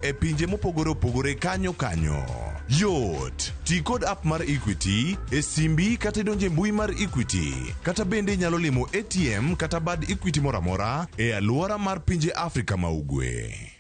E pinje mopogore opogore kanyo kanyo. Yot! Ti kod app mar Equity e simbi kata idonje mbui mar Equity. Kata bende inyalo limo ATM kata bad Equity moro amora e alwora mar pinje Afrika ma Ugwe.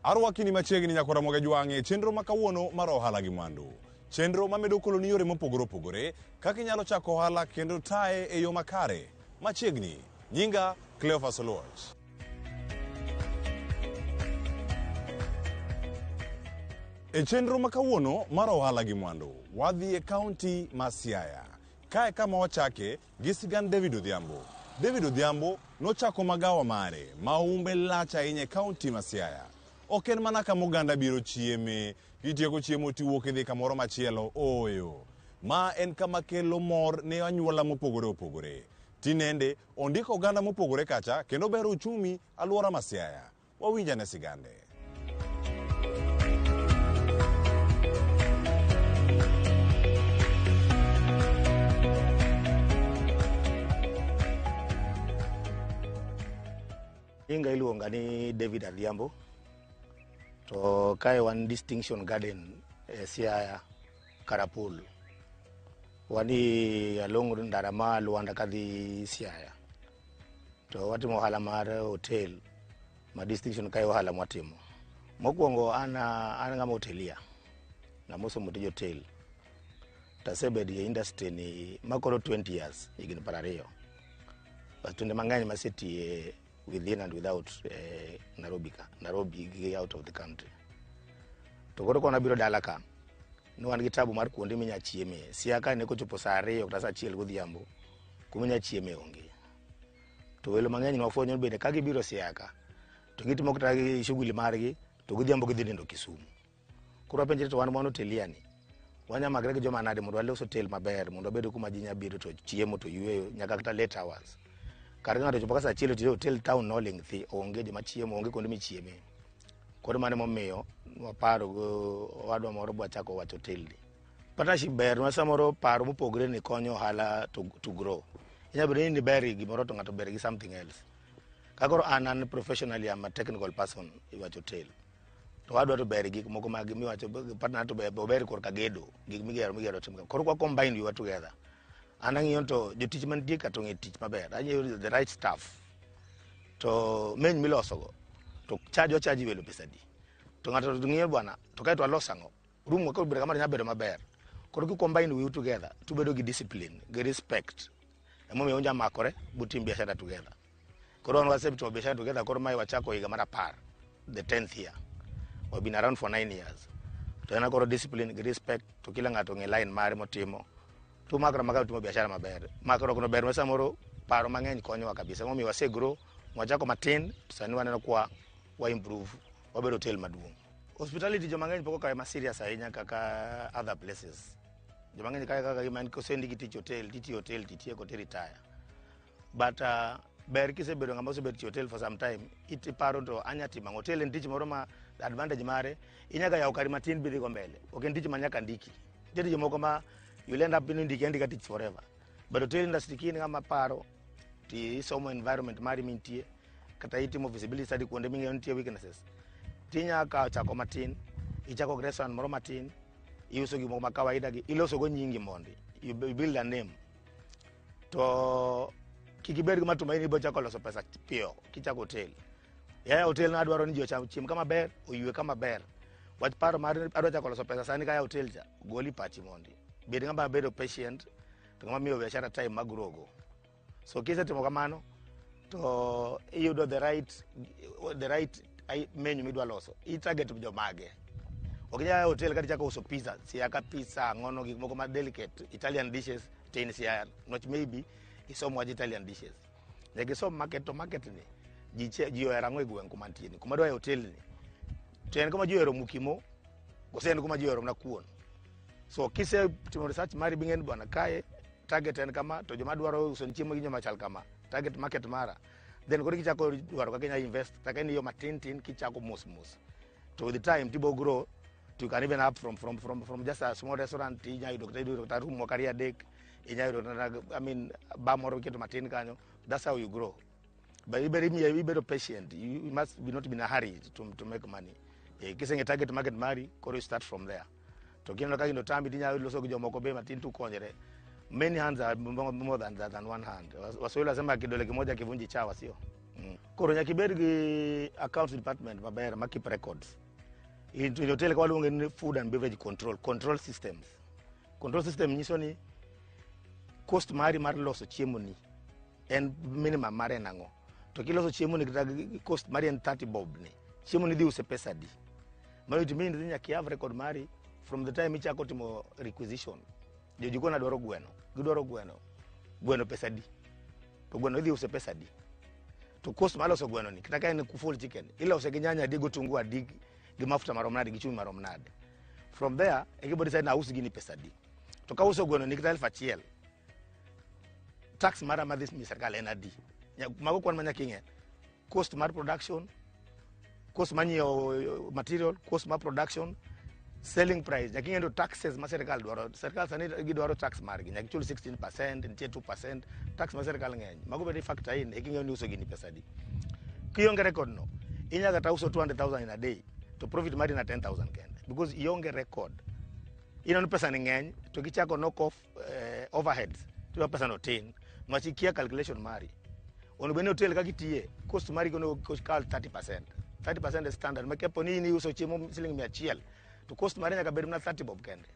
Arwakini machiegni nyakora Ramogi Jwang' e chenro ma kawuono mar ohala gi mwandu. Chenro mamedo koloni yore mopogore opogore kaka inyalo chako ohala kendo taye e yo makare. Machiegni, nyinga Cleophas Oluoch. E chenro ma kawuono mar ohala gi mwandu, wadhi e kaunti ma Siaya. Kae kama wachake gi sigand David Odhiambo. David Odhiambo nochako magawa mare ma humbe lach ahinya e kaunti ma Siaya. Ok en mana kama oganda biro chieme, kitieko chiemo tiwuok idhi kamoro machielo, ooyo. Ma en kama kelo mor ne anyuola mopogore opogore. Tinende ondiko oganda mopogore kacha kendo bero uchumi alwora ma Siaya. Wawinj ane sigande. Nyinga iluonga ni David Adhiambo. To kae wan Distinction Garden e Siaya Karapul. Wani along ndara ma Luanda kadhi Siaya. To watimo ohala mar hotel ma Distinction kae ohala mwatimo. Mokwongo an ng'ama hotelier. Ng'ama osomo tij hotel. Tasebedo e industry ni makoro 20 years, higni 20. But kinde mang'eny masetiye within and without Nairobi ka, Nairobi gi out of the country. To koro kona biro dala ka, ne wan gi tabu mar kuonde minya chieme. Siaya ka ne kochopo saa 2 kata saa 1 godhiambo, kuma inya chieme onge. To welo mang'eny nwafwenyo ni bende ka gibiro Siaya ka, to gitimo kata gi shughuli margi, to godhiambo gidhi nindo Kisumu. Koro wapenjre to wan wan hotelier ni, wanya makre gi joma nade mondo walos hotel maber, mondo wabed kuma ji nya biro to chiemo to yueyo nyaka kata late hours. Kar ka ng'ato ochopo ka saa 1 to hotel town noling' thi, onge joma chiemo, onge kuonde michieme. Koro mano emomiyo waparo go owadwa moro bwachako wacho hotel ni. Partnership ber ma samoro paro mopogre ni konyo ohala to grow. Inyalo bedo ni ber gi gimoro to ng'ato ber gi something else. Ka koro an professionally I'm a technical person iwacho hotel. To wadwa to ber gik moko mag miwacho partner to ber ober korka gedo gik migero migero timo. Koro kwa combine we together. An ang'iyo to jotich mantie ka to ng'e tich maber. Ang'iyo the right staff. To meny milosogo to charge wachaji welo pesa di. To ng'ato to ng'iyo bwana to kae to walos ang'o. Room ka obedo kamano nyalo bedo maber. Koro ki combine we together to bedo gi discipline, gi respect. Emomiyo unja makore butim biashara together. Koro wan wasetimo biashara together koro mae wachako higa mar 10, the 10th year. We've been around for 9 years. To en koro discipline gi respect to kila ng'ato ng'e line mare motimo. To makro maka timo biashara maber. Makruok no ber ma samoro paro mang'eny konyowa kabisa. Emomiyo wase grow, wachako matin, to sani waneno kwa wa improve, wabedo hotel maduong'. Hospitality joma ng'eny pok okawe ma serious ahinya kaka other places. Joma ng'eny kawe kaka gima en kosendiki tich hotel, titiyo hotel, titieko ti retire. But ber kisebedo ng'ama osebedo tiyo hotel for some time, iparo to anya timo ang'o. Hotel en tich moro ma advantage mare, inyaka yawo kari matin bidhi go mbele. Ok en tich ma nyaka ndiki. Nitie tije moko ma you'll end up ni indiki andika tich forever. But hotel industry ki in ng'ama paro, ti isomo environment mari mintie, kata itimo feasibility study kuonde ming'eyo nitie weaknesses. Tinya kawo chako matin, ichako gi restaurant moro matin, iuso gik moko ma kawaida gi, iloso go nyingi mondi. You build a name. To kik ibed gi matumaini ni ibiro chako loso pesa piyo kichako hotel. Yaya hotel na adwaro ni ji ocham chiem kama ber, oywe kama ber. Wach paro mar adwa chako loso pesa sani kaya hotel cha, goli pachi mondi. Bed ng'ama bedo patient, to ng'ama miyo biashara time ma grow go. So kisetimo kamano, to iyudo the right menu midwa loso. I target jomage. Ok inyal yawo hotel kata ichako uso pizza, siaka pizza, ang'ono gik moko ma delicate, Italian dishes, tin Siaya, not maybe isom wach Italian dishes. Nyaka isom market to market ni, ji ohero ang'o e gweng' kuma nitie ni, kuma dwa e hotel ni. To en kuma ji ohero mukimo, kose en kuma ji ohero mana kuon. So kise timo research mari bing'e ni bwana kae target en kama to joma dwaro uso ni chiemo gi joma chal kama target market mara. Then koro kichako dwaro kaka inyalo invest kata en yo matin tin kichako mos mos. To with the time tibo grow to you can even up from just a small restaurant inya yudo kata yudo kata room moko ariyo adek inya yudo kata I mean bar moro iketo matin kanyo. That's how you grow. But ibedo ibedo patient. You must be not be in a hurry to make money. Kiseng'e target market mari koro you start from there. To kineno ka gino tambi tinyalo loso gi jomoko be matin tukonyre. Many hands are more than one hand. Waswahili wasema kidole kimoja kivunji chawa, sio? Koro nyaka ibed gi accounts department maber ma keep records. In hotel ka waluonge ni food and beverage control systems. Control system nyiso ni cost mari mar loso chiemo ni en minimum mare en ang'o. To kiloso chiemo ni kata cost mari en 30 bob ni, chiemo ni idhi use pesa adi. Mano it means ni nyaka i have record mari from the time ichako timo requisition. Jo jikon dwaro gweno, gidwaro gweno. Gweno pesa adi? To gweno idhi use pesa adi? To cost mar loso gweno ni kata ka en full chicken, ilose gi nyanya adi, gotungu adi, gi mafuta marom nade, gi chumbi marom nade. From there, eka decide na aus gini pesa adi. To ka uso gweno ni kata 1000, tax mara madhi mi sirkal en adi. Mago kwan ma nyaka ing'e. Cost mar production, cost mar nyiewo material, cost mar production, selling price. Nyaka ing'e to taxes ma sirkal dwaro. Sirkal sani gidwaro tax margi. Nyaka ichul 16%, nitie 2%, tax ma sirkal ng'eny. Mago bende factor in, eka ing'eyo ni uso gini pesa adi. Kionge record no, inya kata uso 200,000 in a day, to profit mari na 10,000 kende. Because ionge record. Ineno pesa ni ng'eny, to gichako knock off overheads, to pesa no tin. Nwach ikia calculation mari. Onego bed ni hotel kaka itiye, cost mari onego kal 30%. 30% is standard. Ma kapo ni in iuso chiemo siling 100, to cost mari nyaka bed mana 30 bob kende.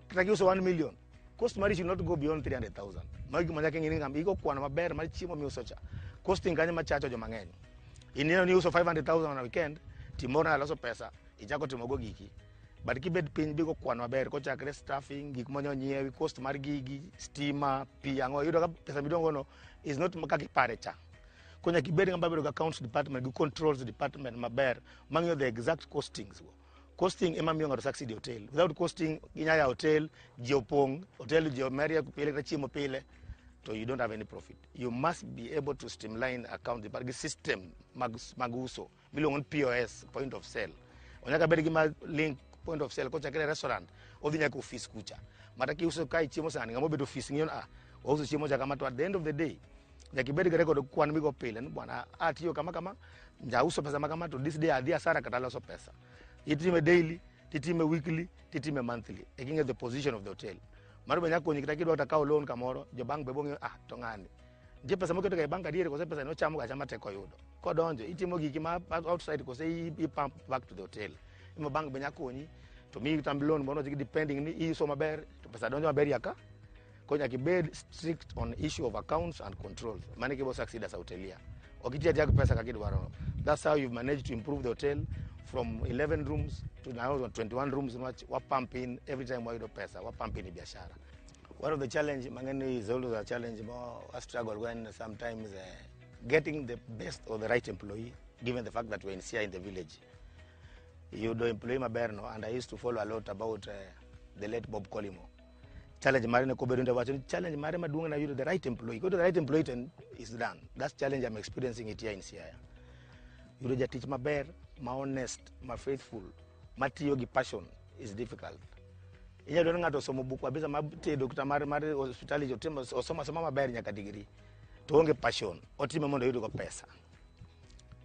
Kata kiuso 1 million, cost mari should not go beyond 300,000. Mago gima nyaka ing'e ni ng'ama igo kwano maber mar chiemo miuso cha. Costing kanyo machacho joma ng'eny. Ineno ni iuso 500,000 on a weekend, timor na loso pesa, ichako timo go giki. But kibet piny bigo kwano maber, kochakre staffing, gik monyo nyiewi, cost mar gigi, stima, pi, ang'o, iyudo ka pesa midong' no is not kaka ipare cha. Koro nyaka ibed ng'ama bedo gi accounts department gi controls department maber mang'iyo the exact costings go. Costing ema miyo ng'ato succeed e hotel. Without costing, inya yawo hotel, ji opong', hotel ji omerie pile kata chiemo pile, to you don't have any profit. You must be able to streamline account department gi system mag uso miluongo ni POS, point of sale. Onyaka bed gi ma link point of sale kochakre e restaurant odhi nyaka ofis kucha. Mata kiuso kae chiemo sani, ng'ama obedo ofis ng'iyo ni ah, wauso chiemo cha kama to at the end of the day nyaka ibed gi record kwan migo pile ni bwana atiyo kama kama njauso pesa ma kama to this day adhi asara kata aloso pesa. Itime daily, titime weekly, titime monthly. Eka ing'e the position of the hotel. Mano be nyaka konyi kata kidwa kata kawo loan kamoro, jo bank be bong'eyo ah to ng'ani. Nitie pesa moketo ga e bank adier kose pesa ni ochamo ga achama tek oyudo. Kodonjo itimo giki ma outside kose i pump back to the hotel. Ema bank be nyaka konyi to miyi kata loan moro depending ni iuso maber to pesa donjo maber yaka. Koro nyaka ibed strict on issue of accounts and controls. Mano eka ibo succeed as a hotelier. Ok iti atiya gi pesa kaka idwaro. That's how you've managed to improve the hotel from 11 rooms to now 21 rooms niwach wa pump in every time wayudo pesa, wa pump in e biashara. One of the challenge mang'eny is always a challenge more a struggle when sometimes getting the best or the right employee given the fact that we're in Siaya in the village. Yudo employee maber no, and I used to follow a lot about the late Bob Collymore. Challenge mare ne kobedo nde wacho ni challenge mare maduong' na yudo the right employee. Yudo the right employee then is done. That's challenge I'm experiencing it here in Siaya. Yudo jatich maber, ma honest, ma faithful, matiyo gi passion is difficult. Inyalo yudo ni ng'ato osomo buk kabisa mar tedo kata mar hospitality, otimo osomo asoma maber nyaka degree to onge passion, otime mondo oyud go pesa.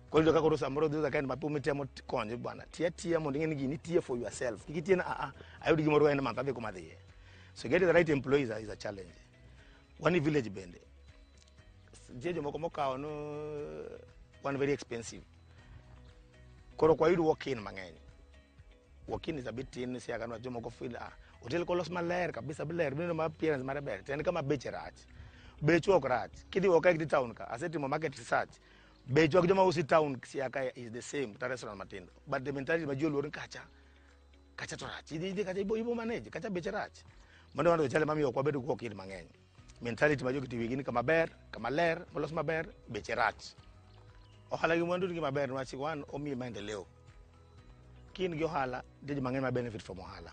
Koro iyudo ka koro samoro those are kind of people mitemo konyo bwana, tiya tiya mondo ing'e ni gini itiye for yourself. Kik itiye ni a a ayud gimoro end month adhi kuma adhiye. So getting the right employees is a challenge. Wan e village bende, nitie jomoko mokawo no wan very expensive. Koro ok wayud walk in mang'eny. Walk in is a bit tin Siaya ka jomoko feel ah, hotel kolos maler kabisa ler bineno ma appearance mare ber to en kama beche rach. Bechwa ok rach. Kidhi oko e town ka, asetimo market research. Bechwa gi joma uso e town Siaya ka is the same kata restaurant matindo. But the mentality ma ji oluor ni kacha, kacha to rach. Idhi idhi kacha ibo manage, kacha beche rach. Mano one of the challenge mamiyo ok wabedo gi walk in mang'eny. Mentality ma jogi wigi ni kama ber, kama ler, molos maber, beche rach. Ohala gi mwandu nigi maber niwach one omiyi maendeleo. Kin gi ohala, nitie joma ng'eny ma benefit from ohala.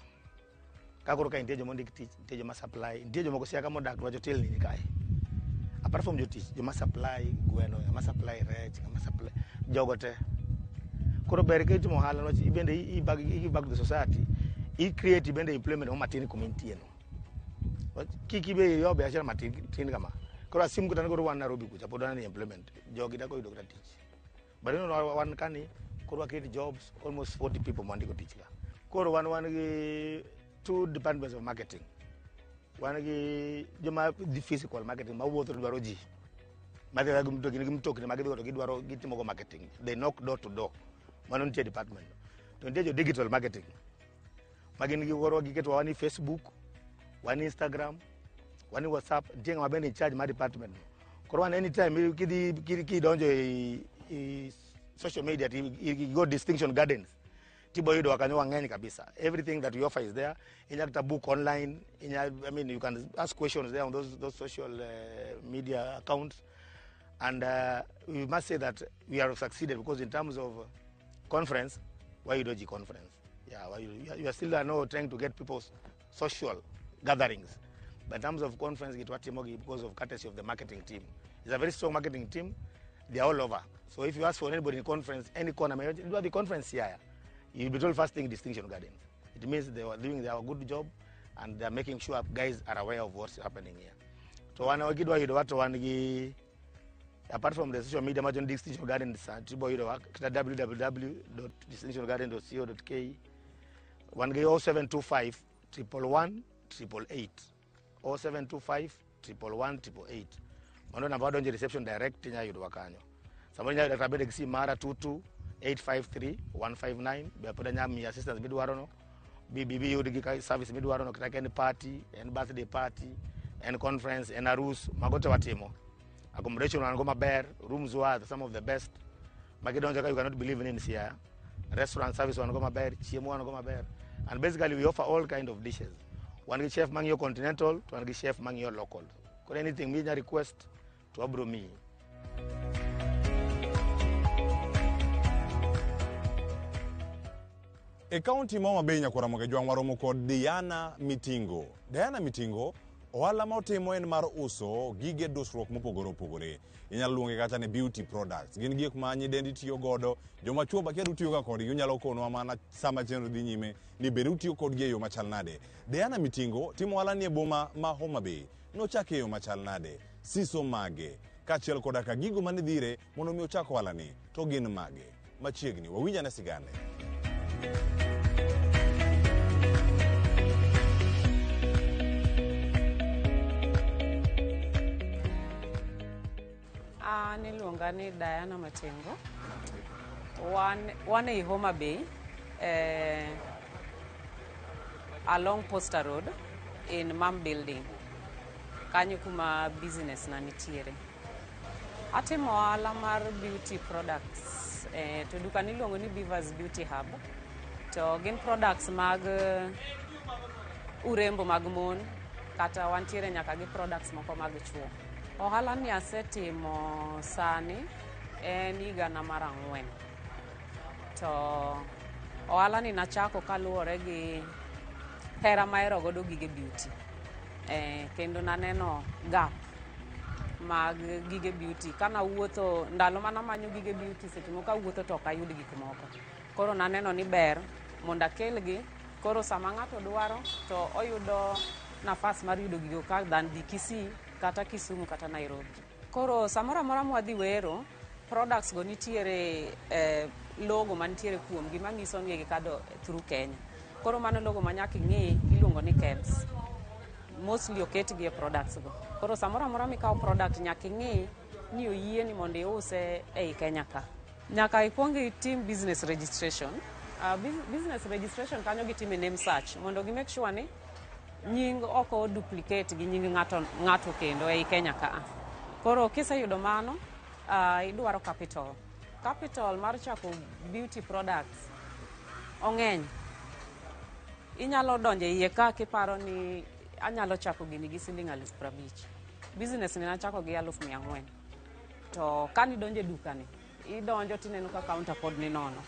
Ka koro ka nitie joma ondik tich, nitie joma supply, nitie jomoko Siaya ka modak to wacho hotel ni kae. Apart from jotich, joma supply gweno, joma supply rech, joma supply jogo te. Koro ber ka itimo ohala niwach ibende i give back to the society, i create bende employment mo matin kuma intie no. Kik ibe iyaw biashara matin tin kama. Koro asim kata ni koro wan Nairobi kucha pod wan e employment. Jogi dak oyudo kata tich. But you know, wan kani koro wa create jobs, almost 40 people mwandiko tich ka. Koro wan gi two departments of marketing. Wan gi joma dhi physical marketing mawuotho to dwaro ji. Madhi gi mtokni, gi mtokni ma gidhi go to gidwaro gitimo go marketing. They knock door to door. Mano nitie department. To nitie jo digital marketing. Ma gin gi koro giketo wan ni Facebook, wan ni Instagram, wan ni WhatsApp, nitie ng'ama bende in charge mar department no. Koro wan anytime kidhi kidonjo e social media to i go Distinction Gardens tibo yudo kanyo wang'eny kabisa. Everything that we offer is there. Inya kata book online, inya, I mean, you can ask questions there on those social media accounts. And we must say that we have succeeded because in terms of conference, wayudo ji conference. Yeah, you are still now trying to get people's social gatherings. But in terms of conference, it watimogi because of courtesy of the marketing team. It's a very strong marketing team. They are all over. So if you ask for anybody in conference, any corner, do the conference here, you'll be told first thing, Distinction Gardens. It means they were doing their good job and they are making sure guys are aware of what's happening here. So wan gidwa yudo watu wan gi, apart from the social media majon Distinction Gardens, tibo yudo kata www.distinctiongarden.co.ke. Wan gi 0725 111 888, 0725 111 888. Mano namba wadonjo reception direct, inya yudowa kanyo. Samoro inya yudo kata bende gi sim mara 22 853 159. Be pod anya miyi assistance midwaro no, bi yud gi service midwaro no, kata ka en party, en birthday party, en conference, en arus, mago te watimo. Accommodation wan go maber, rooms wa some of the best magidonjo ka you cannot believe in Siaya. Restaurant service wan go maber, chiemo wan go maber, and basically we offer all kind of dishes. Wan gi chef mang'iyo continental to wan gi chef mang'iyo local. Koro anything minya request to wabro miyi. E kaunti ma Homa Bay, Nyakwar Ramogi Jwang', waromo kod Diana Mitingo. Diana Mitingo, ohala ma otimo en mar uso gige dusruok mopogore opogore. Inyalo luonge kata ni beauty products. Gin gik ma nyidendi tiyo godo, joma chuo ba kia utiyo ga kodgi, unyalo konwa mana sama chenro dhi nyime ni bende utiyo kodgi e yo machal nade. Diana Mitingo timo ohala ni e boma ma Homa Bay. Nochake e yo machal nade? Siso mage? Kaachiel koda ka gigo mane dhire mondo mi ochak ohala ni to gin mage? Machiegni, wawinj ane sigane. An iluonga ni Diana Matengo. Wan ei Homa Bay, along Posta Road in Mam Building. Kanyo kuma business na nitiere. Atimo ohala mar beauty products. To duka niluongo ni Beavers Beauty Hub. To gin products mag urembo mag mon, kata wantiere nyaka gi products moko mag chuo. Ohala ni asetimo sani en higa na mar 4. To ohala ni nachako kaluwore gi hera mahero godo gige beauty. Kendo naneno gap mag gige beauty. Kana wuotho ndalo mana manyo gige beauty, seche moko awuotho to ok ayud gik moko. Koro naneno ni ber mondo akelgi. Koro sama ng'ato dwaro to oyudo nafas mar yudo gigo ka than dhi Kisii kata Kisumu kata Nairobi. Koro samoro amora mwadhi wero, products go nitiere logo mantiere kuomgi manyiso ni gikadho through Kenya. Koro mano logo ma nyaka ing'i, iluongo ni KEBS. Mostly oketgi e products go. Koro samoro amora mikawo product nyaka ing'i ni oyieni mondo iuse ei Kenya ka. Nyaka ikuong itim business registration. Business registration kanyo gitime name search mondo gi make sure ni nying ok o duplicate gi nying ng'ato kendo ei Kenya ka. Koro kiseyudo mano, idwaro capital. Capital mar chako beauty products ong'eny. Inyalo donjo e iye ka kiparo ni anyalo chako gini gi siling 50,000. Business ni nachako gi 400,000. To kanidonjo e dukani, idonjo tineno ka counter pod ni nono.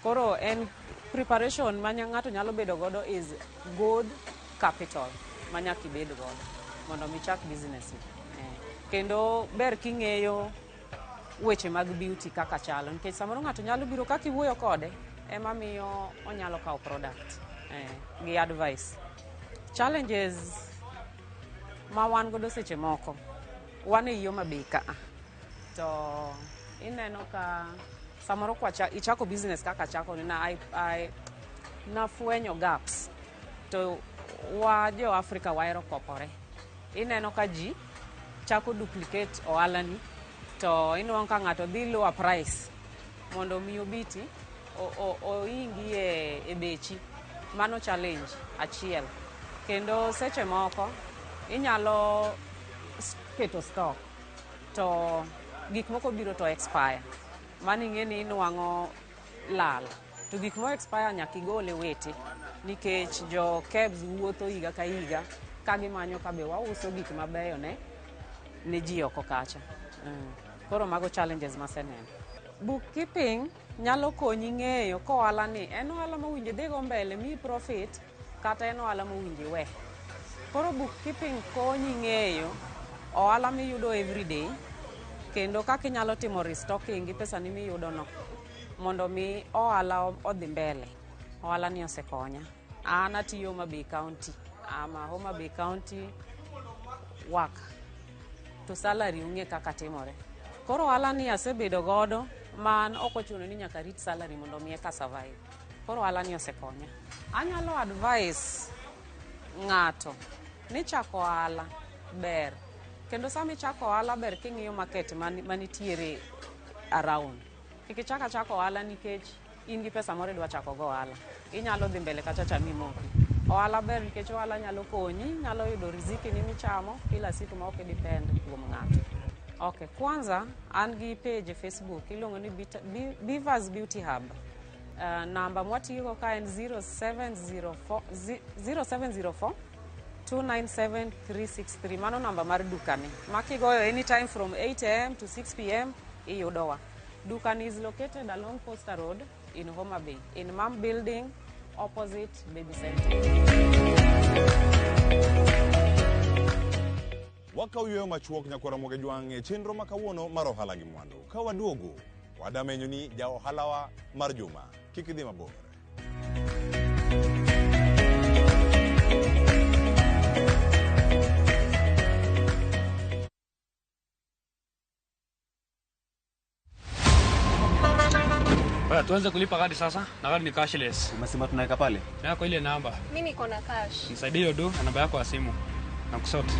Koro en preparation ma ng'ato nyalo bedo godo is good capital ma nyaka ibed godo mondo mi ichak business ni. Kendo ber king'eyo weche mag beauty kaka chalo, nikech samoro ng'ato nyalo biro kaka iwuoyo kode ema miyo onyalo kawo product gi advice. Challenges ma wan godo seche moko, wan e Homa Bay ka to ineno ka samoro kwacha ichako business kaka chako ni na nafwenyo gaps to wa jo Africa wahero kopore. Ineno ka ji chako duplicate ohala ni to inwang'o ka ng'ato dhi lower price mondo mi obiti oingi e bechi. Mano challenge achiel. Kendo seche moko inyalo keto stock to gik moko biro to expire. Mano ing'e ni inwang'o lal. To gik mo expire nyaka igol e wete nikech jo KEBS wuotho higa ka higa ka gimanyo ka be wauso gik mabeyo ne ji oko kacha. Koro mago challenges maseneno. Bookkeeping nyalo konyi ng'eyo ka ohala ni en ohala mowinjo idhigo mbele miyi profit kata en ohala mowinjo iwe. Koro bookkeeping konyi ng'eyo ohala miyudo everyday kendo kaka inyalo timo restocking gi pesani miyudo no mondo mi ohala odhi mbele. Ohala ni osekonya. An atiyo Homa Bay County. I'm a Homa Bay County worker. To salary ung'e kaka timore. Koro ohala ni asebedo godo man ok ochuno ni nyaka rit salary mondo mi eka survive. Koro ohala ni osekonya. Anyalo advise ng'ato ni chako ohala ber. Kendo sama ichako ohala ber king'iyo market manitiere around. Kik ichak achaka ohala nikech in gi pesa moro idwa chako go ohala. Inyalo dhi mbele kacha cha mimoki. Ohala ber nikech ohala nyalo konyi, nyalo yudo riziki ni michamo kila siku ma ok depend kuom ng'ato. Okay, kwanza an gi page e Facebook iluongo ni Beavers Beauty Hub. Namba mwatiyogo ka en 0704 297 363. Mano namba mar dukani. Ma kigoyo anytime from 8 am to 6 p.m. iyudowa. Dukani is located along Posta Road in Homa Bay, in Mam Building, opposite Baby Center. Wakaw yweyo machuok nyakwara Ramogi Jwang' e chenro ma kawuono mar ohala gi mwandu. Ka waduogo, wadamenyo ni ja ohalawa mar juma. Kik idhi mabor. Baya, tuanze kulipa kadi sasa na kadi ni cashless. Umesema tunaweka pale? Yako ile namba. Mi niko na cash. Nisaidie hiyo do na namba yako ya simu. Na kusort.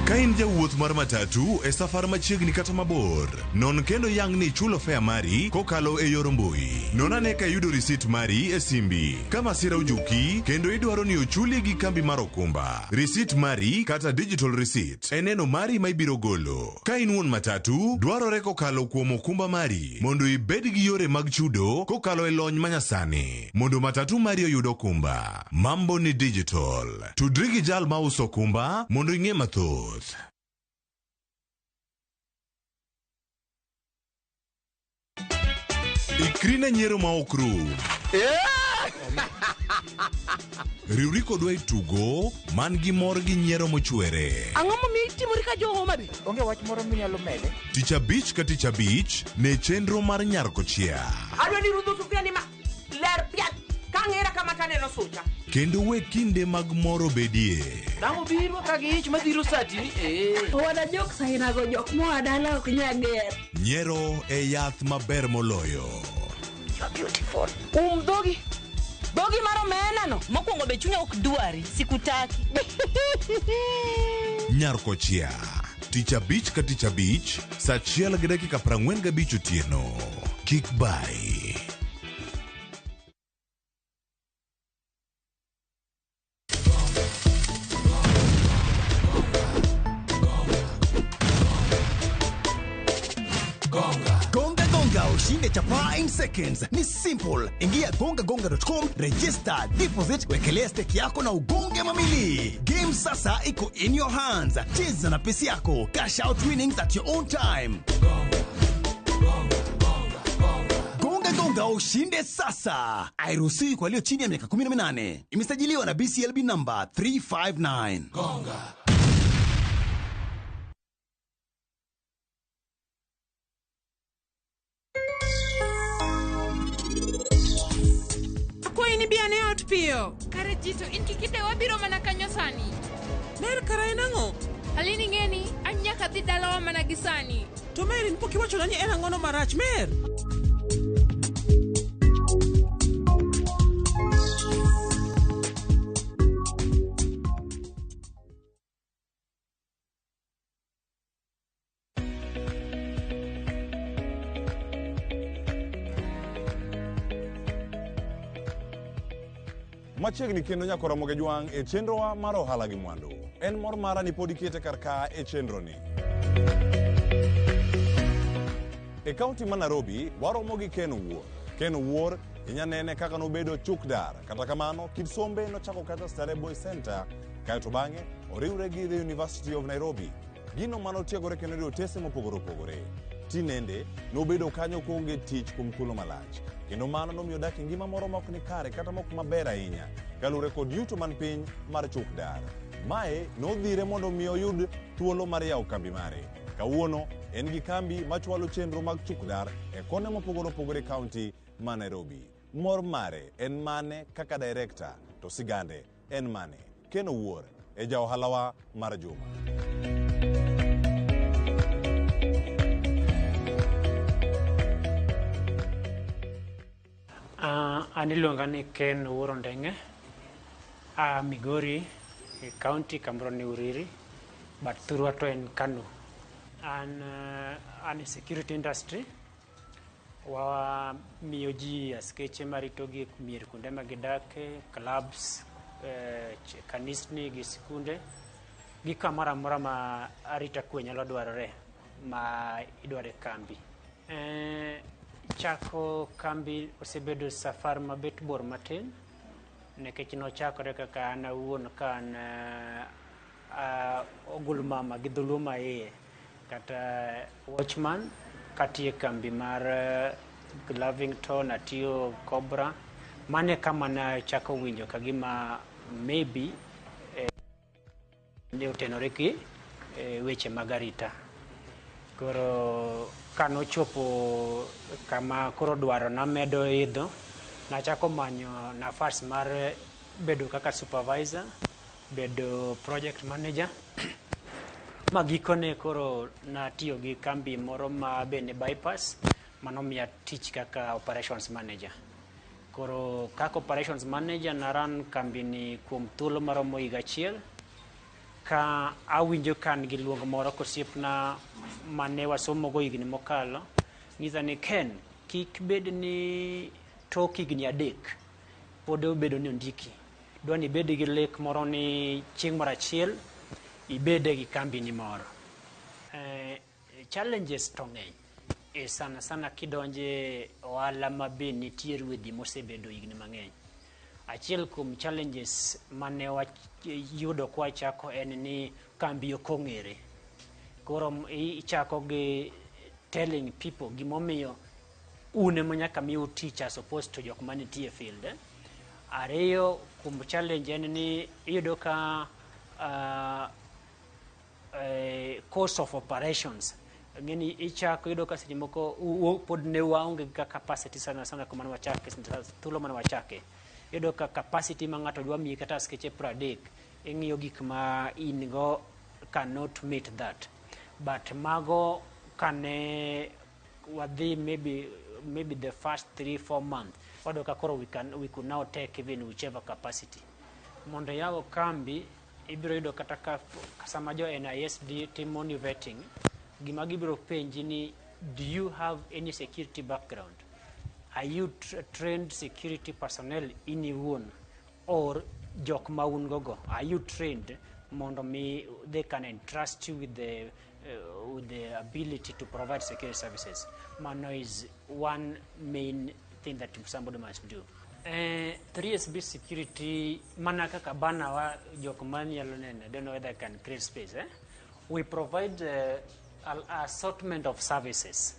Ka in jawuoth mar matatu e safar machiegni kata mabor, non kendo yang ni ichulo fare mari kokalo e yor mbui. Non ane ka iyudo risit mari e simbi. Ka masira ojuki kendo idwaro ni ochuli gi kambi mar okumba. Risit mari kata digital receipt e neno mari ma ibiro golo. Ka in wuon matatu, dwarore kokalo kuom okumba mari mondo ibed gi yore mag chudo kokalo e lony manyasani. Mondo matatu mari oyud okumba. Mambo ni digital. Tudri gi jal mauso okumba mondo ing'e mathoth. Ikri ne nyiero ma ok rum. Riwri kodwa e tugo man gi mor gi nyiero mochwere. Ang'o momiyo itimori ka jo Homa Bay? Onge wach moro minyalo mede? Tich abich ka tich abich ne chenro mar nyar kochia. Adwa ni rudho sufuria ni ma ler piat ka ng'era kama taneno sucha. Kendo we kinde mag mor obedie. Dang' obiro ka gi ich madhiro sati ni eh. Wana jok sainago jok moa dala ok nya ger. Nyiero e yath maber moloyo. Dhogi. Dhogi mar omena no. Mokwongo be chunya ok dwari, sikutaki. Nyar kochia. Tich abich ka tich abich, sa 1:45 otieno. Kik bai. Gonga Gonga ushinde chapaa in seconds. Ni simple. Ingia gongagonga.com, register, deposit, wekelea stake yako na ugonge mamili. Game sasa iko in your hands. Cheza na pesi yako. Cash out winnings at your own time. Gonga Gonga. Gonga ushinde sasa. Hairuhusiwi kwa walio chini ya miaka 18. Imesajiliwa na BCLB number 359. Gonga. Akwayi ni bi ane ot piyo. Kare Jiso, in kik ide wabiro mana kanyo sani. Ler kara en ang'o? Alini ng'eni, an nyaka dhi dalawa mana gi sani. To Mary, pok iwachona ni en ang'ono marach, Mer? Machiegni kendo nyaka Ramogi Jwang' e chenrowa mar ohala gi mwandu. En mor mara ni pod ikete kar ka e chenroni. E kaunti ma Nairobi, waromo gi Ken Owuor. Ken Owuor inya nene kaka nobedo chukdar. Kata kamano, kit sombe nochako kata Starehe Boys Center, kaeto bang'e oriwre gi The University of Nairobi. Gino manotiegore kendo yudo otese mopogore opogore. Tinende, nobedo kanyo koonge tich kuom thuolo malach. Kendo mano nomiyo odak e ngima moro mok ni kare kata mok maber ahinya, kaluwore kod yuto man piny mar chukdar. Mae nodhire mondo mi oyud thuolo mar yawo kambi mare. Kawuono en gi kambi machwalo chenro mag chukdar e kone mopogore opogore e kaunti ma Nairobi. Mor mare en mane kaka director, to sigande en mane? Ken Owuor e ja ohalawa mar juma. An iluonga ni Ken Owuor Ondeng'e. A Migori e county kamoro ni Uriri, but thurwa to en Kano. An e security industry. Wamiyo ji askeche marito gi mier kuonde ma gidake, clubs, kanisni gi sikunde, gi kamoro amora ma arita kwe nyalo dwarore ma idwaro e kambi. Chako kambi osebedo safar mabet bor matin, nikech nochakore kaka an awuon ka an ogul mama gi dholuo ma iye kata watchman katiyo e kambi mar Lavington, atiyo Cobra. Mane kama nachako winjo kagima maybe ne otenore gi weche mag arita. Koro kanochopo kama koro dwaro na medo idho, nachako manyo nafas mar bedo kaka supervisor, bedo project manager. Ma gikone koro natiyo gi kambi moro ma bende bypass, manomiya tich kaka operations manager. Koro kaka operations manager naran kambi ni kuom thuolo maromo higa achiel, ka awinjo ka an gi luong moro kosiepna mane wasomogo higni mokalo, nyisa ni Ken, kik bed ni tok higni 3 pod obedo ni ondiki. Dwa ni ibed gi lek moro ni chieng' moro achiel ibede gi kambi ni moro. Challenges to ng'eny. Sana sana kidonje ohala ma be nitie ruedhi mosebedo higni mang'eny. Achiel kuom challenges mane wayudo kwachako en ni kambi ok ong'ere. Koro ichako gi telling people gimomiyo un ema nyaka miu tich as opposed to jok manitie e field. Ariyo kuom challenge en ni iyudo ka cost of operations ng'eni ichako iyudo ka seche moko pod ne waonge gi capacity sana sana kuma ne wachake thuolo mane wachake. Iyudo ka capacity ma ng'ato dwa miyi kata askeche 30 ing'iyo gik ma in go cannot meet that. But mago kane wadhi maybe the first 3-4 months wayudo ka koro we could now take even whichever capacity. Mondo iyaw kambi ibiro yudo kata ka sama jo NISD timo ni vetting, gima gibiro penji ni do you have any security background? Are you trained security personnel in iwuon or jok ma un go go? Are you trained mondo mi they can entrust you with the ability to provide security services? Mano is one main thing that somebody must do. 3SB security, mana kaka bana wa jok ma nyalo neno, I don't know whether I can create space. We provide an assortment of services.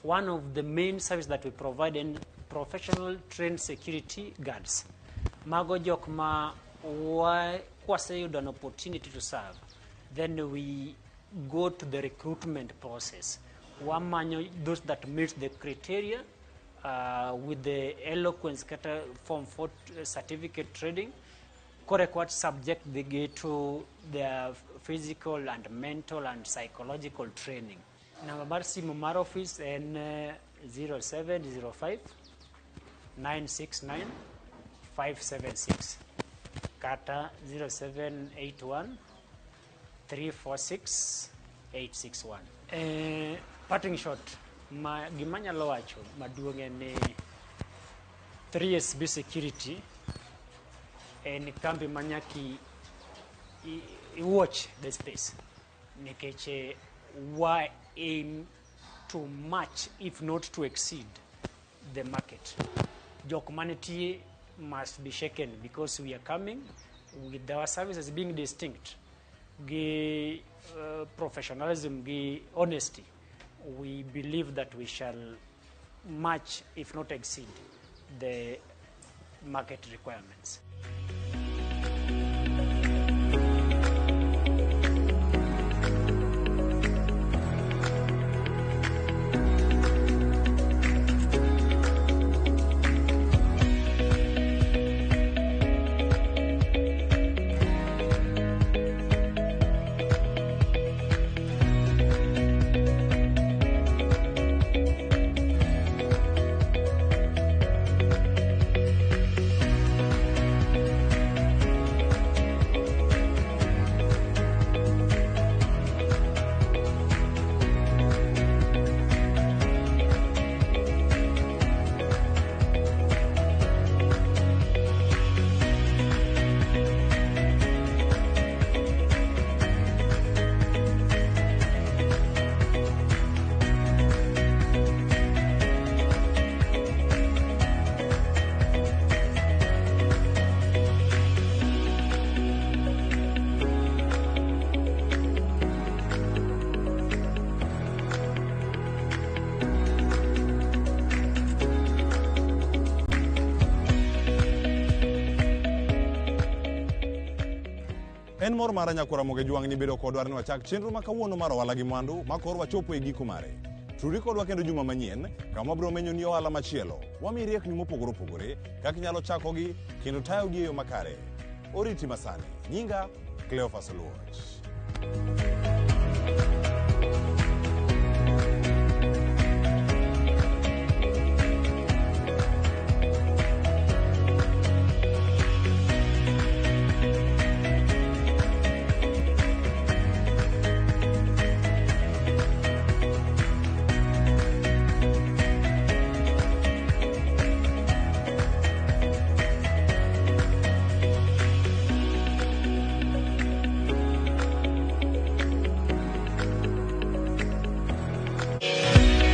One of the main services that we provide in Professional trained security guards. Mago jok ma wa kwaseyudo an opportunity to serve, then we go to the recruitment process. Wamanyo those that meet the criteria with the eloquence kata form 4 certificate trading kore kwa subject gi to their physical and mental and psychological training. Namba mar simu mar office en 0705 969 576 kata 0781 346 861. Parting shot, ma gima anyalo wacho maduong' en ni 3SB Security en kambi ma nyaka i watch the space nikech wa aim to match, if not to exceed, the market. Jok manitie must be shaken because we are coming with our services being distinct gi professionalism gi honesty. We believe that we shall match, if not exceed, the market requirements. En mor mara nyakwara Ramogi Jwang' ni bedo kodwa ni wachak chenro ma kawuono mar ohala gi mwandu ma koro wachopo e giko mare. Tudri kodwa kendo juma manyien kama wabiro menyo ni ohala machielo. Wamiyi riekni mopogore opogore kaka inyalo chakogi kendo tayogi e yo makare. Oriti masani. Nyinga Cleophas Oluoch.